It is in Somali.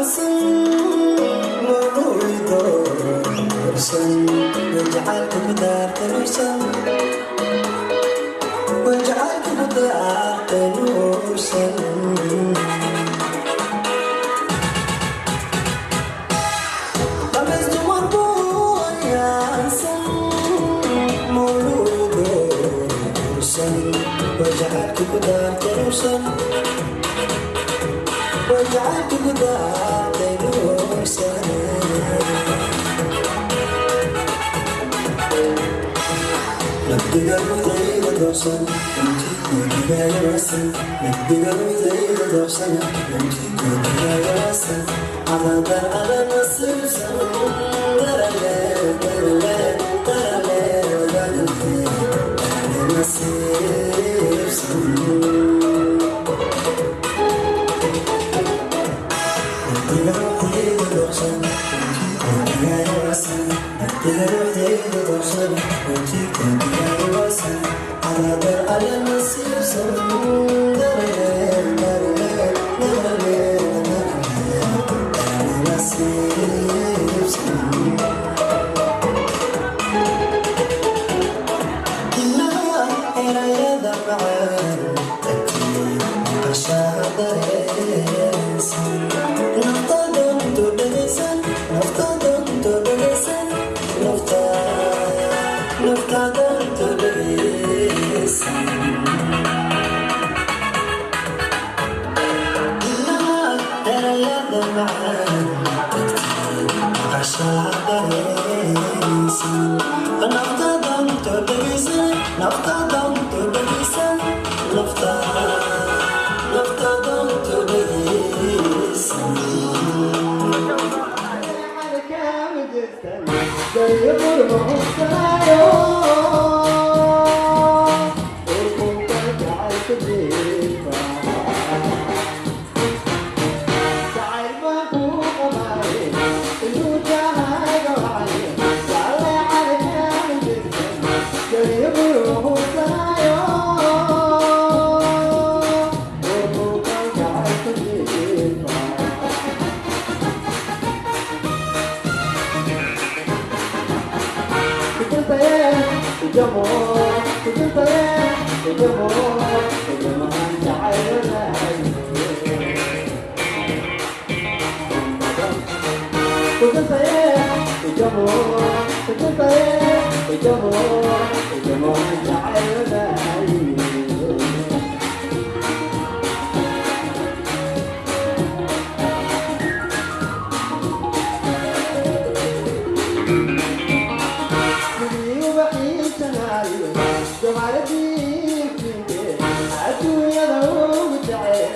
Ayaansan mawluudoorsan, jacaylka ku daartay nuursan, jacaylka ku daartay nuursan. Dhamays dumar buu ayaansan mawluudoorsan, jacaylka ku daartay nuursan, jacaylka ku daartay nuursan. Nabdiga ruuxdayda doorsan, wajigayawasan. Nabdiga ruuxdayda doorsan, wajigayawasan. Cadadar ala nasiibsan, darale darale darale darale darale nasiibsan. Nabdiga ruuxdayda doorsan, wajigayawasan. Nabdiga ruuxdayda doorsan, wajigayawasan. Cadadar ala nasiibsan, darale darale darale darale darale nasiibsan. Inaha erayada macaan, tagtii maqashaa dareensan. Naftadantu dhegaysan, naftadantu dhegaysan, nafta naftadantu dhegaysan. Inaha erayada macaan, tagtii maqashaa dareensan. Naftadantu dhegaysan, naftadantu dhegaysan, nafta naftadantu dhegaysan. Adduunyada ugu jecel.